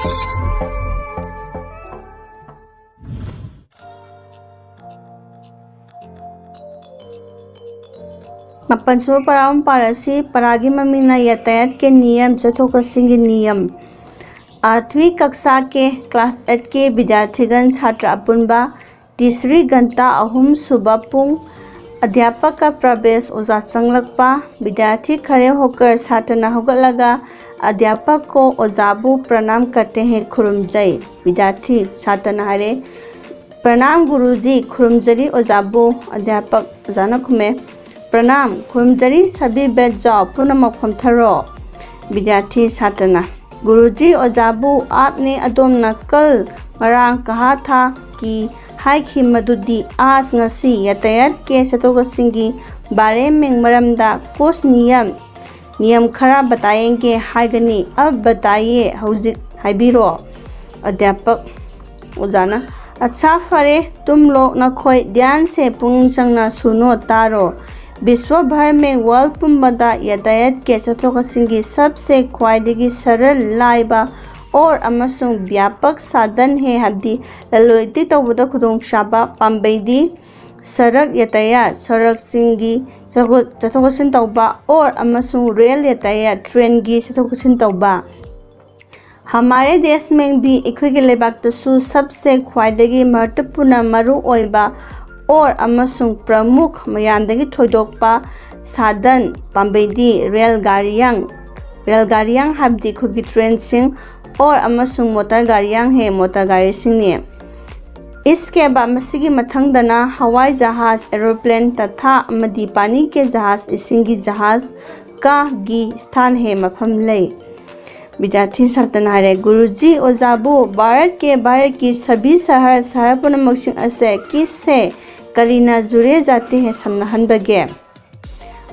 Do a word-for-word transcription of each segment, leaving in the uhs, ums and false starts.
ꯃꯥꯄꯟꯁꯨꯕ ꯄꯔꯥ ꯑꯃ ꯄꯥꯔꯁꯤ꯫ ꯄꯔꯥꯒꯤ ꯃꯃꯤꯡꯅ ꯌꯥꯇꯥꯌꯥꯠ ꯀꯦ ꯅꯤꯌꯝ, ꯆꯠꯊꯣꯛ ꯆꯠꯁꯤꯟꯒꯤ ꯅꯤꯌꯝ꯫ आठवीं कक्षा के क्लास एट के विद्यार्थीगण छात्र अपुनबा तीसरी घंटा ꯑꯍꯨꯝ ꯁꯨꯕ ꯄꯨꯡ꯫ अध्यापक का प्रवेश, ꯑꯣꯖꯥ ꯆꯪꯂꯛꯄ꯫ विद्यार्थी खड़े होकर, ꯁꯥꯇ꯭ꯔꯅ ꯍꯧꯒꯠꯂꯒ, अध्यापक को, ꯑꯣꯖꯥꯕꯨ, प्रणाम करते हैं, ꯈꯨꯔꯨꯝꯖꯩ꯫ विद्यार्थी, ꯁꯥꯇ꯭ꯔꯅ ꯍꯥꯏꯔꯦ, प्रणाम गुरुजी, ꯈꯨꯔꯨꯝꯖꯔꯤ ꯑꯣꯖꯥꯕꯨ꯫ अध्यापक, ꯑꯣꯖꯥꯅ ꯈꯨꯝꯃꯦ, प्रणाम, ꯈꯨꯔꯨꯝꯖꯔꯤ, सभी बैठ जाओ, ꯄꯨꯝꯅꯃꯛ ꯐꯝꯊꯔꯣ꯫ विद्यार्थी, ꯁꯥꯇ꯭ꯔꯅ, गुरुजी, ꯑꯣꯖꯥꯕꯨ, आपने, ꯑꯗꯣꯝꯅ, कल, ꯉꯔꯥꯡ, कहा था कि, ꯍꯥꯏꯈꯤ ꯃꯗꯨꯗꯤ, आज, ꯉꯁꯤ, यातायात के, ꯆꯠꯊꯣꯛ ꯆꯠꯁꯤꯟꯒꯤ, बारे में, ꯃꯔꯝꯗ, कुछ नियम, नियम ꯈꯔ, बताएंगे, ꯍꯥꯏꯒꯅꯤ꯫ अब बताइए, ꯍꯧꯖꯤꯛ ꯍꯥꯏꯕꯤꯔꯣ꯫ अध्यापक, ꯑꯣꯖꯥꯅ, अच्छा, ꯐꯔꯦ, तुम लोग, ꯅꯈꯣꯏ, ध्यान से, ꯄꯨꯛꯅꯤꯡ ꯆꯪꯅ, सुनो, ꯇꯥꯔꯣ꯫ विश्व भर में, world ꯄꯨꯝꯕꯗ, यातायात के, ꯆꯠꯊꯣꯛ ꯆꯠꯁꯤꯟꯒꯤ, सबसे, ꯈ꯭ꯋꯥꯏꯗꯒꯤ, सरल, ꯂꯥꯏꯕ, और, ꯑꯃꯁꯨꯡ, व्यापक, साधन है, ꯍꯥꯏꯕꯗꯤ ꯂꯂꯣꯟ ꯏꯇꯤꯛ ꯇꯧꯕꯗ ꯈꯨꯗꯣꯡꯆꯥꯕ, ꯄꯥꯝꯕꯩꯗꯤ, सड़क यातायात, ꯁꯣꯔꯛꯁꯤꯡꯒꯤ ꯆꯠꯊꯣꯛ ꯆꯠꯊꯣꯛ ꯆꯠꯁꯤꯟ ꯇꯧꯕ, और, ꯑꯃꯁꯨꯡ, रेल यातायात, train ꯒꯤ ꯆꯠꯊꯣꯛ ꯆꯠꯁꯤꯟ ꯇꯧꯕ꯫ हमारे देश में भी, ꯑꯩꯈꯣꯏꯒꯤ ꯂꯩꯕꯥꯛꯇꯁꯨ, सबसे, ꯈ꯭ꯋꯥꯏꯗꯒꯤ, महत्वपूर्ण, ꯃꯔꯨ ꯑꯣꯏꯕ, और, ꯑꯃꯁꯨꯡ, प्रमुख, ꯃꯌꯥꯝꯗꯒꯤ ꯊꯣꯏꯗꯣꯛꯄ, साधन, ꯄꯥꯝꯕꯩꯗꯤ, रेलगाड़ियां, रेलगाड़ियां ꯍꯥꯏꯕꯗꯤ ꯑꯩꯈꯣꯏꯒꯤ train ꯁꯤꯡ, और, ꯑꯃꯁꯨꯡ, मोटर गाड़ियां है, मोटर गाड़ी ꯁꯤꯡꯅꯤ꯫ इसके बाद, ꯃꯁꯤꯒꯤ ꯃꯊꯪꯗꯅ, हवाई जहाज, aeroplane, तथा, ꯑꯃꯗꯤ, पानी के जहाज, ꯏꯁꯤꯡꯒꯤ ꯖꯍꯥꯖ, का, ꯒꯤ, स्थान है, ꯃꯐꯝ ꯂꯩ꯫ विद्यार्थी, ꯁꯥꯇ꯭ꯔꯅ ꯍꯥꯏꯔꯦ, गुरुजी, ꯑꯣꯖꯥꯕꯨ, भारत के, ꯚꯥꯔꯠꯀꯤ, सभी शहर, ꯁꯍꯔ ꯄꯨꯝꯅꯃꯛꯁꯤꯡ ꯑꯁꯦ, किससे, ꯀꯔꯤꯅ, जुड़े जाते हैं, ꯁꯝꯅꯍꯟꯕꯒꯦ?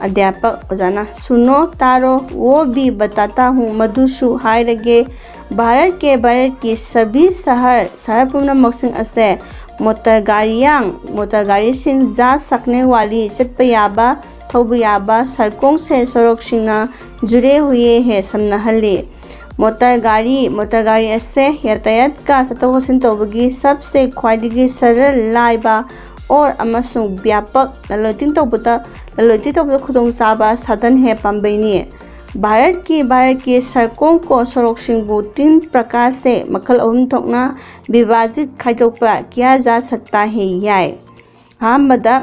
अध्यापक, ꯑꯣꯖꯥꯅ, सुनो, ꯇꯥꯔꯣ, वो भी, बताता हूँ, ꯃꯗꯨꯁꯨ ꯍꯥꯏꯔꯒꯦ꯫ भारत के, ꯚꯥꯔꯠꯀꯤ, सभी शहर, ꯁꯍꯔ ꯄꯨꯝꯅꯃꯛꯁꯤꯡ ꯑꯁꯦ, मोटर गाड़ियां, मोटर गाड़ी ꯁꯤꯡ, जा सकने वाली, ꯆꯠꯄ ꯌꯥꯕ, ꯊꯧꯕ ꯌꯥꯕ, सड़कों से, ꯁꯣꯔꯣꯛꯁꯤꯡꯅ, जुड़े हुए हैं, ꯁꯝꯅꯍꯜꯂꯤ꯫ ꯃꯣꯇꯔ ꯒꯥꯔꯤ꯫ ꯃꯣꯇꯔ ꯒꯥꯔꯤ ꯑꯁꯦ ꯌꯥꯇꯥꯌꯥꯠꯀ ꯆꯠꯊꯣꯛ ꯆꯠꯁꯤꯟ ꯇꯧꯕꯒꯤ ꯁꯕꯁꯦ ꯈ꯭ꯋꯥꯏꯗꯒꯤ ꯁꯔꯜ, ꯂꯥꯏꯕ ꯑꯣꯔ ꯑꯃꯁꯨꯡ ꯕ꯭ꯌꯥꯄꯛ ꯂꯂꯣꯟ ꯏꯇꯤꯛ ꯇꯧꯕꯗ, ꯂꯂꯣꯟ ꯏꯇꯤꯛ ꯇꯧꯕꯗ ꯈꯨꯗꯣꯡꯆꯥꯕ ꯁꯥꯙꯟ ꯍꯦ ꯄꯥꯝꯕꯩꯅꯤ꯫ ꯚꯥꯔꯠꯀꯤ, ꯚꯥꯔꯠꯀꯤ ꯁꯔꯀꯣꯡꯀꯣ ꯁꯣꯔꯣꯛꯁꯤꯡꯕꯨ ꯇꯤꯟ ꯄ꯭ꯔꯀꯥꯔꯁꯦ ꯃꯈꯜ ꯑꯍꯨꯝ ꯊꯣꯛꯅ ꯕꯤꯚꯥꯖꯤꯠ ꯈꯥꯏꯗꯣꯛꯄ ꯀꯤꯌꯥ ꯖꯥ ꯁꯛꯇꯥ ꯍꯦ ꯌꯥꯏ꯫ ꯑꯍꯥꯟꯕꯗ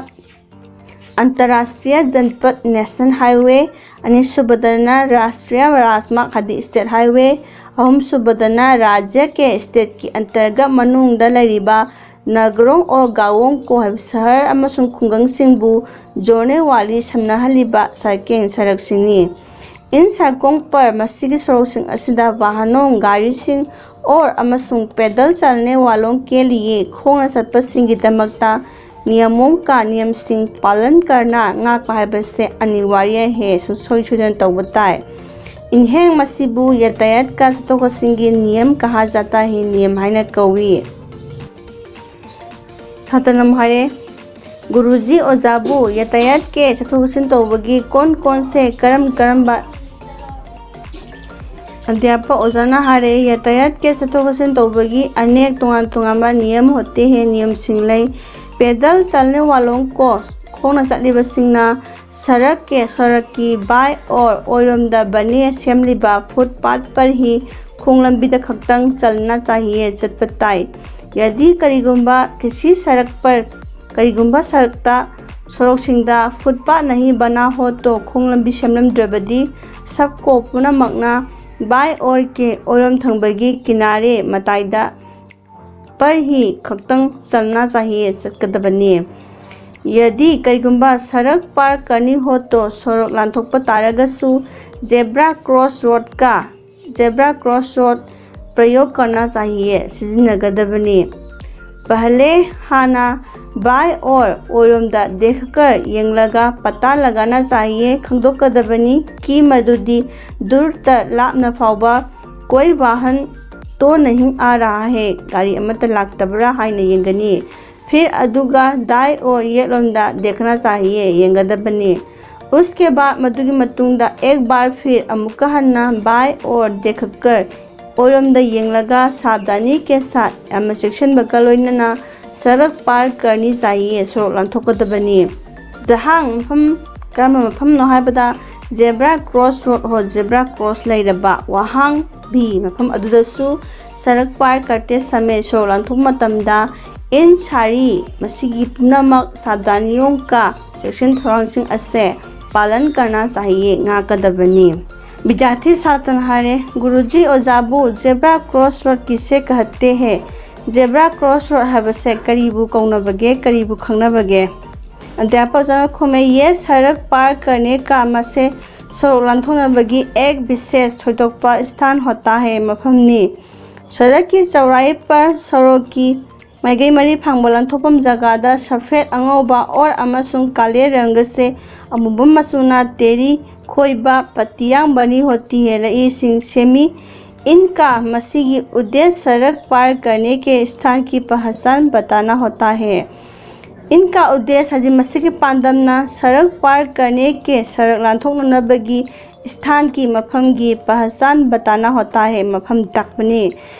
ꯑꯟꯇꯔꯔꯥꯁꯇ꯭ꯔꯤꯌꯥ ꯖꯟꯄꯠ ꯅꯦꯁꯅꯦꯜ ꯍꯥꯏꯋꯦ, ꯑꯅꯤꯁꯨꯕꯗꯅ ꯔꯥꯁꯇ꯭ꯔꯤꯌꯥ ꯔꯥꯖꯃꯥꯔꯒ ꯍꯥꯏꯗꯤ ꯁ꯭ꯇꯦꯠ ꯍꯥꯏꯋꯦ, ꯑꯍꯨꯝꯁꯨꯕꯗꯅ ꯔꯥꯖ꯭ꯌ ꯀꯦ ꯁ꯭ꯇꯦꯠꯀꯤ ꯑꯟꯇꯔꯒꯠ ꯃꯅꯨꯡꯗ ꯂꯩꯔꯤꯕ ꯅꯒꯔꯣꯡ ꯑꯣꯔ ꯒꯥꯋꯣꯡ ꯀꯣ ꯍꯥꯏꯕ ꯁꯍꯔ ꯑꯃꯁꯨꯡ ꯈꯨꯡꯒꯪꯁꯤꯡꯕꯨ ꯖꯣꯅꯦ ꯋꯥꯂꯤ ꯁꯝꯅꯍꯜꯂꯤꯕ ꯁꯔꯀꯦꯡ ꯁꯔꯛꯁꯤꯡꯅꯤ꯫ ꯏꯟ ꯁꯔꯀꯣꯡ ꯄꯔ ꯃꯁꯤꯒꯤ ꯁꯣꯔꯣꯛꯁꯤꯡ ꯑꯁꯤꯗ ꯋꯥꯍꯅꯣꯡ, ꯒꯥꯔꯤꯁꯤꯡ ꯑꯣꯔ ꯑꯃꯁꯨꯡ ꯄꯦꯗꯜ ꯆꯜꯅꯦ ꯋꯥꯂꯣꯡ ꯀꯦ ꯂꯤꯌꯦ ꯈꯣꯡꯅ ꯆꯠꯄꯁꯤꯡꯒꯤꯗꯃꯛꯇ ꯅꯤꯌꯃꯣꯡ ꯀꯥ ꯅꯤꯌꯝꯁꯤꯡ ꯄꯥꯂꯟ ꯀꯔꯅ ꯉꯥꯛꯄ ꯍꯥꯏꯕꯁꯦ ꯑꯅꯤꯋꯥꯔꯌ ꯍꯦ ꯁꯨꯡꯁꯣꯏ ꯁꯣꯏꯗꯅ ꯇꯧꯕ ꯇꯥꯏ꯫ ꯏꯟꯍꯦꯡ ꯃꯁꯤꯕꯨ ꯌꯥꯇꯥꯌꯥꯠꯀ ꯆꯠꯊꯣꯛ ꯆꯠꯁꯤꯟꯒꯤ ꯅꯤꯌꯝ ꯀꯍꯥ ꯖꯥꯇꯥ ꯍꯤ ꯅꯤꯌꯝ ꯍꯥꯏꯅ ꯀꯧꯏ꯫ ꯁꯥꯇ꯭ꯔꯅ ꯑꯃꯨꯛ ꯍꯥꯏꯔꯦ, ꯒꯨꯔꯨꯖꯤ ꯑꯣꯖꯥꯕꯨ ꯌꯥꯇꯥꯌꯥꯠꯀꯤ ꯆꯠꯊꯣꯛ ꯆꯠꯁꯤꯟ ꯇꯧꯕꯒꯤ ꯀꯣꯟ ꯀꯣꯟꯁꯦ ꯀꯔꯝ ꯀꯔꯝꯕ ꯑꯙ꯭ꯌꯥꯄꯛ ꯑꯣꯖꯥꯅ ꯍꯥꯏꯔꯦ, ꯌꯥꯇꯥꯌꯥꯠꯀꯤ ꯆꯠꯊꯣꯛ ꯆꯠꯁꯤꯟ ꯇꯧꯕꯒꯤ ꯑꯅꯦꯛ ꯇꯣꯉꯥꯟ ꯇꯣꯉꯥꯟꯕ ꯅꯤꯌꯝ ꯍꯣꯠꯇꯦ ꯍꯦ ꯅꯤꯌꯝꯁꯤꯡ ꯂꯩ꯫ ꯄꯦꯗꯜ ꯆꯜꯅꯦ ꯋꯥꯂꯣꯡ ꯀꯣ ꯈꯣꯡꯅ ꯆꯠꯂꯤꯕꯁꯤꯡꯅ ꯁꯔꯛ ꯀꯦ ꯁꯔꯛꯀꯤ ꯕꯥꯏ ꯑꯣꯔ ꯑꯣꯏꯔꯣꯝꯗ ꯕꯅꯦ ꯁꯦꯝꯂꯤꯕ ꯐꯨꯠꯄꯥꯠ ꯄꯔ ꯍꯤ ꯈꯣꯡ ꯂꯝꯕꯤꯗ ꯈꯛꯇꯪ ꯆꯜꯅ ꯆꯥꯍꯤꯌꯦ ꯆꯠꯄ ꯇꯥꯏ꯫ ꯌꯥꯗꯤ ꯀꯔꯤꯒꯨꯝꯕ ꯀꯤꯁꯤ ꯁꯔꯛ ꯄꯔ, ꯀꯔꯤꯒꯨꯝꯕ ꯁꯔꯛꯇ ꯁꯣꯔꯣꯛꯁꯤꯡꯗ ꯐꯨꯠꯄꯥꯠ ꯅꯍꯤ ꯕꯅꯥ ꯍꯣ ꯇꯣ ꯈꯣꯡ ꯂꯝꯕꯤ ꯁꯦꯝꯂꯝꯗ꯭ꯔꯕꯗꯤ ꯁꯕꯀꯣ ꯄꯨꯝꯅꯃꯛꯅ ꯕꯥꯏ ꯑꯣꯔ ꯀꯦ ꯑꯣꯏꯔꯣꯝ ꯊꯪꯕꯒꯤ ꯀꯤꯅꯥꯔꯦ ꯃꯇꯥꯏꯗ ꯄꯔ ꯍꯤ ꯈꯛꯇꯪ ꯆꯜꯅ ꯆꯥꯍꯤꯌꯦ ꯆꯠꯀꯗꯕꯅꯤ꯫ ꯌꯥꯗꯤ ꯀꯔꯤꯒꯨꯝꯕ ꯁꯔꯛ ꯄꯥꯔ ꯀꯔꯅꯤ ꯍꯣ ꯇꯣ ꯁꯣꯔꯣꯛ ꯂꯥꯟꯊꯣꯛꯄ ꯇꯥꯔꯒꯁꯨ ꯖꯦꯕ꯭ꯔꯥ ꯀ꯭ꯔꯣꯁ ꯔꯣꯗꯀ ꯖꯦꯕ꯭ꯔꯥ ꯀ꯭ꯔꯣꯁ ꯔꯣꯗ ꯄ꯭ꯔꯌꯣꯒ ꯀꯔꯅ ꯆꯥꯍꯤꯌꯦ ꯁꯤꯖꯤꯟꯅꯒꯗꯕꯅꯤ꯫ ꯄꯍꯂꯦ ꯍꯥꯟꯅ ꯕꯥꯏ ꯑꯣꯔ ꯑꯣꯏꯔꯣꯝꯗ ꯗꯦꯈꯀꯔ ꯌꯦꯡꯂꯒ ꯄꯇꯥ ꯂꯒꯥꯅ ꯆꯥꯍꯤꯌꯦ ꯈꯪꯗꯣꯛꯀꯗꯕꯅꯤ꯫ ꯀꯤ ꯃꯗꯨꯗꯤ ꯗꯨꯔꯇ ꯂꯥꯞꯅ ꯐꯥꯎꯕ ꯀꯣꯏ ꯋꯥꯍꯟ ꯇꯣ ꯅꯍꯤꯡ ꯑꯥ ꯔꯍꯥ ꯍꯦ ꯒꯥꯔꯤ ꯑꯃꯠꯇ ꯂꯥꯛꯇꯕ꯭ꯔꯥ ꯍꯥꯏꯅ ꯌꯦꯡꯒꯅꯤ꯫ ꯐꯤꯔ ꯑꯗꯨꯒ ꯗꯥꯏ ꯑꯣ ꯌꯦꯠꯂꯣꯝꯗ ꯗꯦꯈꯅ ꯆꯥꯍꯤꯌꯦ ꯌꯦꯡꯒꯗꯕꯅꯤ꯫ उसके बाद, ꯃꯗꯨꯒꯤ ꯃꯇꯨꯡꯗ, एक बार फिर, ꯑꯃꯨꯛꯀ ꯍꯟꯅ, बाएं ओर देखकर, ꯑꯣꯏꯔꯣꯝꯗ ꯌꯦꯡꯂꯒ, सावधानी के साथ, ꯌꯥꯝꯅ ꯆꯦꯛꯁꯤꯟꯕꯒ ꯂꯣꯏꯅꯅ, सड़क पार करनी चाहिए, ꯁꯣꯔꯣꯛ ꯂꯥꯟꯊꯣꯛꯀꯗꯕꯅꯤ꯫ जहाँ, ꯃꯐꯝ, ꯀꯔꯝꯕ ꯃꯐꯝꯅꯣ ꯍꯥꯏꯕꯗ, जेब्रा क्रॉस रोड हो, जेब्रा क्रॉस ꯂꯩꯔꯕ, वहाँ भी, ꯃꯐꯝ ꯑꯗꯨꯗꯁꯨ, सड़क पार करते समय, ꯁꯣꯔꯣꯛ ꯂꯥꯟꯊꯣꯛꯄ ꯃꯇꯝꯗ, इन सारी, ꯃꯁꯤꯒꯤ ꯄꯨꯝꯅꯃꯛ, सावधानियों का, ꯆꯦꯛꯁꯤꯟ ꯊꯧꯔꯥꯡꯁꯤꯡ ꯑꯁꯦ, पालन करना चाहिए, ꯉꯥꯛꯀꯗꯕꯅꯤ꯫ विद्यार्थी ꯁꯥꯇ꯭ꯔꯅ ꯍꯥꯏꯔꯦ, गुरुजी, ꯑꯣꯖꯥꯕꯨ, जेब्रा क्रॉस रोड किसे कहते हैं? जेब्रा क्रॉस रोड ꯍꯥꯏꯕꯁꯦ ꯀꯔꯤꯕꯨ ꯀꯧꯅꯕꯒꯦ, ꯀꯔꯤꯕꯨ ꯈꯪꯅꯕꯒꯦ? ꯑꯙ꯭ꯌꯥꯄꯀ ꯑꯣꯖꯥꯅ ꯈꯨꯝꯃꯦ, ये सड़क पार करने का, ꯃꯁꯦ ꯁꯣꯔꯣꯛ ꯂꯥꯟꯊꯣꯛꯅꯕꯒꯤ, एक विशेष, ꯊꯣꯏꯗꯣꯛꯄ, स्थान होता है, ꯃꯐꯝꯅꯤ꯫ सड़क की चौड़ाई पर, ꯁꯣꯔꯣꯛꯀꯤ ꯃꯥꯏꯀꯩ ꯃꯔꯤ ꯐꯥꯡꯕ ꯂꯥꯟꯊꯣꯛꯐꯝ ꯖꯒꯥꯗ, सफेद, ꯑꯉꯧꯕ, और ꯑꯃꯁꯨꯡ काले रंग से, ꯑꯃꯨꯕ ꯃꯆꯨꯅ, टेढ़ी, ꯈꯣꯏꯕ, पत्तियां बनी होती है, ꯂꯩꯏꯁꯤꯡ ꯁꯦꯝꯃꯤ꯫ इनका, ꯃꯁꯤꯒꯤ, उद्देश्य सड़क पार करने के स्थान की पहचान बताना होता है꯫ इनका उद्देश्य ꯍꯥꯏꯗꯤ ꯃꯁꯤꯒꯤ ꯄꯥꯟꯗꯝꯅ, सड़क पार करने के, ꯁꯔꯛ ꯂꯥꯟꯊꯣꯛꯅꯅꯕꯒꯤ, स्थान की, ꯃꯐꯝꯒꯤ, पहचान बताना होता है, ꯃꯐꯝ ꯇꯥꯛꯄꯅꯤ꯫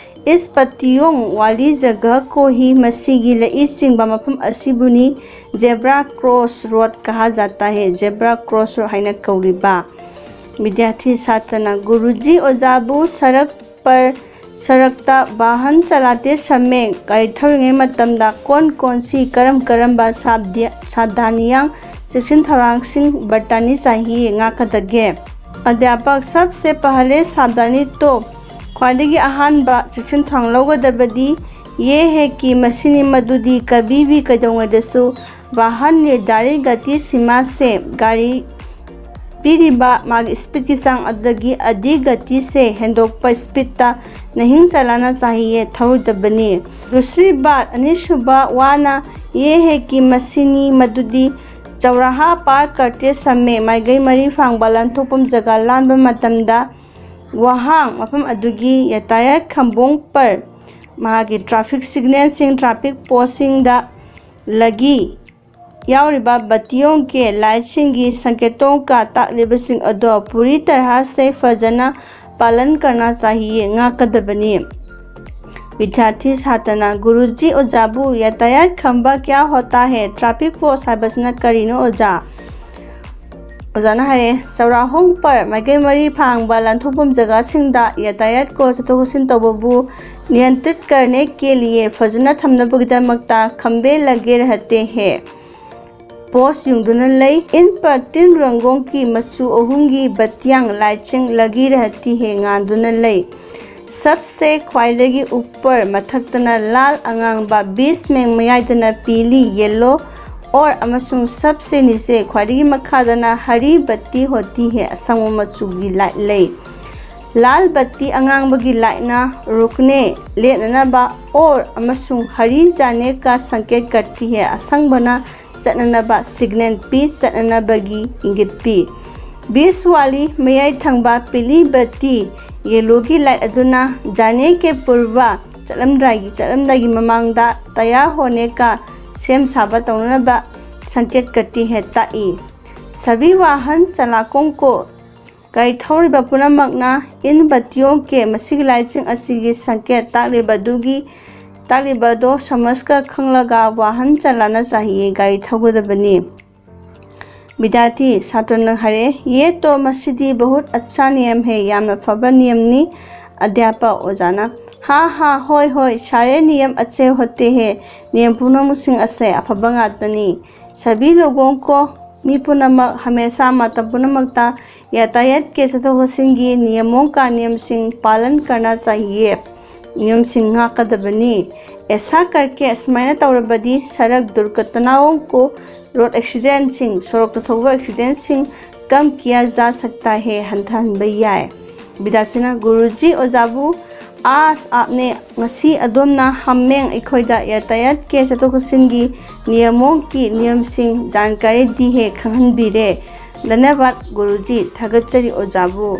इस पत्तियों वाली जगह को ही, ꯃꯁꯤꯒꯤ ꯂꯩꯏ ꯆꯤꯡꯕ ꯃꯐꯝ ꯑꯁꯤꯕꯨꯅꯤ, जेब्रा क्रॉस रोड कहा जाता है, जेब्रा क्रॉस रोड ꯍꯥꯏꯅ ꯀꯧꯔꯤꯕ꯫ विद्यार्थी ꯁꯥꯇ꯭ꯔꯅ, गुरुजी, ꯑꯣꯖꯥꯕꯨ, सड़क पर, ꯁꯔꯛꯇ, वाहन चलाते समय, ꯒꯥꯔꯤ ꯊꯧꯔꯤꯉꯩ ꯃꯇꯝꯗ, कौन कौन सी, ꯀꯔꯝ ꯀꯔꯝꯕ, सावधि- सावधानियां, ꯆꯦꯛꯁꯤꯟ ꯊꯧꯔꯥꯡꯁꯤꯡ, बरतनी चाहिए, ꯉꯥꯛꯀꯗꯒꯦ? अध्यापक, सबसे पहले सावधानी तो, ꯈ꯭ꯋꯥꯏꯗꯒꯤ ꯑꯍꯥꯟꯕ ꯆꯦꯛꯁꯤꯟ ꯊꯧꯔꯥꯡ ꯂꯧꯒꯗꯕꯗꯤ, ये है कि, ꯃꯁꯤꯅꯤ ꯃꯗꯨꯗꯤ, कभी भी, ꯀꯩꯗꯧꯉꯩꯗꯁꯨ, वाहन निर्धारित गति सीमा से, ꯒꯥꯔꯤ ꯄꯤꯔꯤꯕ ꯃꯥꯒꯤ speed ꯀꯤ ꯆꯥꯡ ꯑꯗꯨꯗꯒꯤ अधिक गति से, ꯍꯦꯟꯗꯣꯛꯄ speed ꯇ, नहीं चलाना चाहिए, ꯊꯧꯔꯣꯏꯗꯕꯅꯤ꯫ दूसरी बात, ꯑꯅꯤꯁꯨꯕ ꯋꯥꯅ, ये है कि, ꯃꯁꯤꯅꯤ ꯃꯗꯨꯗꯤ, चौराहा पार करते समय, ꯃꯥꯏꯀꯩ ꯃꯔꯤ ꯐꯥꯡꯕ ꯂꯥꯟꯊꯣꯛꯐꯝ ꯖꯒꯥ ꯂꯥꯟꯕ ꯃꯇꯝꯗ, वहाँ, ꯃꯐꯝ ꯑꯗꯨꯒꯤ, यातायात खंभों पर, ꯃꯍꯥꯛꯀꯤ traffic signal ꯁꯤꯡ, traffic post ꯁꯤꯡꯗ, लगी, ꯌꯥꯎꯔꯤꯕ ꯕꯇꯤꯌꯣꯡ ꯀꯦ ꯂꯥꯏꯠꯁꯤꯡꯒꯤ ꯁꯪꯀꯦꯇꯣꯡ ꯀ ꯇꯥꯛꯂꯤꯕꯁꯤꯡ ꯑꯗꯣ ꯄꯨꯔꯤ ꯇꯔꯍꯥ ꯁꯦ ꯐꯖꯅ ꯄꯥꯂꯟ ꯀꯔꯅꯥ ꯆꯥꯍꯤꯌꯦ, ꯉꯥꯛꯀꯗꯕꯅꯤ꯫ ꯕꯤꯗ꯭ꯌꯥꯔꯊꯤ ꯁꯥꯇ꯭ꯔꯅ ꯒꯨꯔꯨꯖꯤ ꯑꯣꯖꯥꯕꯨ ꯌꯥꯇꯥꯌꯥꯠ ꯈꯝꯕ ꯀ꯭ꯌꯥ ꯍꯣꯇꯥ ꯍꯦ, ꯇ꯭ꯔꯥꯐꯤꯛ ꯄꯣꯁ ꯍꯥꯏꯕꯁꯤꯅ ꯀꯔꯤꯅꯣ ꯑꯣꯖꯥ? ꯑꯣꯖꯥꯅ ꯍꯥꯏꯔꯦ, ꯆꯧꯔꯥꯍꯣꯡ ꯄꯔ ꯃꯥꯏꯀꯩ ꯃꯔꯤ ꯐꯥꯡꯕ ꯂꯥꯟꯊꯣꯛꯐꯝ ꯖꯒꯥꯁꯤꯡꯗ ꯌꯥꯇꯥꯌꯥꯠ ꯀꯣ ꯆꯠꯊꯣꯛ ꯆꯠꯁꯤꯟ ꯇꯧꯕꯕꯨ ꯅꯤꯌꯟꯇ꯭ꯔꯤꯠ ꯀꯔꯅꯦ ꯀꯦ ꯂꯤꯌꯦ ꯐꯖꯅ ꯊꯝꯅꯕꯒꯤꯗꯃꯛꯇ ꯈꯝꯕꯦ ꯂꯒꯦ ꯔꯍꯇꯦ ꯍꯦ꯫ ꯄꯣꯁ ꯌꯨꯡꯗꯨꯅ ꯂꯩ꯫ ꯏꯟ ꯄꯔ ꯇꯤꯟ ꯔꯪꯒꯣꯡ ꯀꯤ ꯃꯆꯨ ꯑꯍꯨꯝꯒꯤ ꯕꯇꯤꯌꯥꯡ ꯂꯥꯏꯠꯁꯤꯡ ꯂꯒꯤ ꯔꯍꯇꯤ ꯍꯦ ꯉꯥꯟꯗꯨꯅ ꯂꯩ꯫ ꯁꯕꯁꯦ ꯈ꯭ꯋꯥꯏꯗꯒꯤ ꯎꯞꯄꯔ ꯃꯊꯛꯇꯅ ꯂꯥꯜ ꯑꯉꯥꯡꯕ, ꯕꯤꯁ ꯃꯦꯡ ꯃꯌꯥꯏꯗꯅ ꯄꯤꯂꯤ ꯌꯦꯜꯂꯣ ꯑꯣꯔ ꯑꯃꯁꯨꯡ ꯁꯕꯁꯦ ꯅꯤꯆꯦ ꯈ꯭ꯋꯥꯏꯗꯒꯤ ꯃꯈꯥꯗꯅ ꯍꯔꯤ ꯕꯇꯤ ꯍꯣꯇꯤ ꯍꯦ ꯑꯁꯪꯕ ꯃꯆꯨꯒꯤ ꯂꯥꯏꯠ ꯂꯩ꯫ ꯂꯥꯜ ꯕꯇꯤ ꯑꯉꯥꯡꯕꯒꯤ ꯂꯥꯏꯠꯅ ꯔꯨꯛꯅꯦ ꯂꯦꯞꯅꯅꯕ ꯑꯣꯔ ꯑꯃꯁꯨꯡ ꯍꯔꯤ ꯖꯥꯅꯦ ꯀ ꯁꯪꯀꯦꯠ ꯀꯔꯇꯤ ꯍꯦ ꯑꯁꯪꯕꯅ ꯆꯠꯅꯅꯕ ꯁꯤꯒꯅꯦꯜ ꯄꯤ, ꯆꯠꯅꯅꯕꯒꯤ ꯏꯪꯒꯤꯠ ꯄꯤ꯫ ꯕꯤꯁ ꯋꯥꯂꯤ ꯃꯌꯥꯏ ꯊꯪꯕ ꯄꯤꯂꯤ ꯕꯇꯤ ꯌꯦꯂꯣꯒꯤ ꯂꯥꯏꯠ ꯑꯗꯨꯅ ꯖꯥꯅꯦ ꯀꯦ ꯄꯨꯔꯕ ꯆꯠꯂꯝꯗꯥꯏꯒꯤ ꯆꯠꯂꯝꯗꯥꯏꯒꯤ ꯃꯃꯥꯡꯗ ꯇꯌꯥꯔ ꯍꯣꯅꯦ ꯀ ꯁꯦꯝ ꯁꯥꯕ ꯇꯧꯅꯅꯕ ꯁꯪꯀꯦꯠ ꯀꯔꯇꯤ ꯍꯦ ꯇꯥꯛꯏ꯫ ꯁꯕꯤ ꯋꯥꯍꯟ ꯆꯂꯥꯀꯣꯡ ꯀꯣ ꯒꯥꯔꯤ ꯊꯧꯔꯤꯕ ꯄꯨꯝꯅꯃꯛꯅ ꯏꯟ ꯕꯇꯤꯌꯣꯡ ꯀꯦ ꯃꯁꯤꯒꯤ ꯂꯥꯏꯠꯁꯤꯡ ꯑꯁꯤꯒꯤ ꯁꯪꯀꯦꯠ ꯇꯥꯛꯂꯤꯕꯗꯨꯒꯤ ꯇꯥꯛꯂꯤꯕꯗꯣ ꯁꯃꯖꯀ ꯈꯪꯂꯒ ꯋꯥꯍꯟ ꯆꯂꯥꯟꯅ ꯆꯥꯍꯤꯌꯦ ꯒꯥꯔꯤ ꯊꯧꯒꯗꯕꯅꯤ꯫ ꯕꯤꯗ꯭ꯌꯥꯔꯊꯤ ꯁꯥꯇ꯭ꯔꯅ ꯍꯥꯏꯔꯦ, "ꯌꯦ ꯇꯣ ꯃꯁꯤꯗꯤ ꯕꯍꯨꯠ ꯑꯠꯁꯥ ꯅꯤꯌꯝ ꯍꯦ, ꯌꯥꯝꯅ ꯐꯕ ꯅꯤꯌꯝꯅꯤ꯫" ꯑꯙ꯭ꯌꯥꯄꯛ ꯑꯣꯖꯥꯅ, "ꯍꯥ ꯍꯥ, ꯍꯣꯏ ꯍꯣꯏ, ꯁꯥꯔꯦ ꯅꯤꯌꯝ ꯑꯠꯁꯦ ꯍꯣꯇꯦ ꯍꯦ, ꯅꯤꯌꯝ ꯄꯨꯝꯅꯃꯛꯁꯤꯡ ꯑꯁꯦ ꯑꯐꯕ ꯉꯥꯛꯇꯅꯤ꯫ ꯁꯕꯤ ꯂꯣꯒꯣꯡ ꯀꯣ, ꯃꯤ ꯄꯨꯝꯅꯃꯛ, ꯍꯃꯦꯁꯥ ꯃꯇꯝ ꯄꯨꯝꯅꯃꯛꯇ ꯌꯥꯇꯥꯌꯥꯠ ꯀꯦ ꯆꯠꯊꯣꯛ ꯆꯠꯁꯤꯟꯒꯤ ꯅꯤꯌꯃꯣꯡ ꯀꯥ ꯅꯤꯌꯝꯁꯤꯡ ꯄꯥꯂꯟ ꯀꯔꯅꯥ ꯆꯥꯍꯤꯌꯦ, ꯅꯤꯌꯝꯁꯤꯡ ꯉꯥꯛꯀꯗꯕꯅꯤ꯫ ꯑꯦꯁꯥ ꯀꯔꯀꯦ ꯑꯁꯨꯃꯥꯏꯅ ꯇꯧꯔꯕꯗꯤ ꯁꯔꯛ ꯗꯨꯔꯒꯇꯅꯥꯑꯣꯡ ꯀꯣ, ꯔꯣꯗ ꯑꯦꯛꯁꯤꯗꯦꯟꯁꯤꯡ, ꯁꯣꯔꯣꯛꯇ ꯊꯣꯛꯄ ꯑꯦꯛꯁꯤꯗꯦꯟꯁꯤꯡ ꯀꯝ ꯀꯤꯌꯥ ꯖꯥ ꯁꯛꯇꯥ ꯍꯦ, ꯍꯟꯊꯍꯟꯕ ꯌꯥꯏ꯫" ꯕꯤꯗ꯭ꯌꯥꯔꯊꯤꯅ, "ꯒꯨꯔꯨꯖꯤ ꯑꯣꯖꯥꯕꯨ, ꯑꯥꯁ ꯑꯥꯞꯅꯦ ꯉꯁꯤ ꯑꯗꯣꯝꯅ ꯍꯥꯃꯦꯡ ꯑꯩꯈꯣꯏꯗ ꯌꯥꯇꯥꯌꯥꯠ ꯀꯦ ꯆꯠꯊꯣꯛ ꯆꯠꯁꯤꯟꯒꯤ ꯅꯤꯌꯃꯣꯡ ꯀꯤ ꯅꯤꯌꯝꯁꯤꯡ ꯖꯥꯟꯀꯥꯔꯤ ꯗꯤ ꯍꯦ, ꯈꯪꯍꯟꯕꯤꯔꯦ꯫ ꯙꯟꯌꯕꯥꯗ ꯒꯨꯔꯨꯖꯤ, ꯊꯥꯒꯠꯆꯔꯤ ꯑꯣꯖꯥꯕꯨ꯫"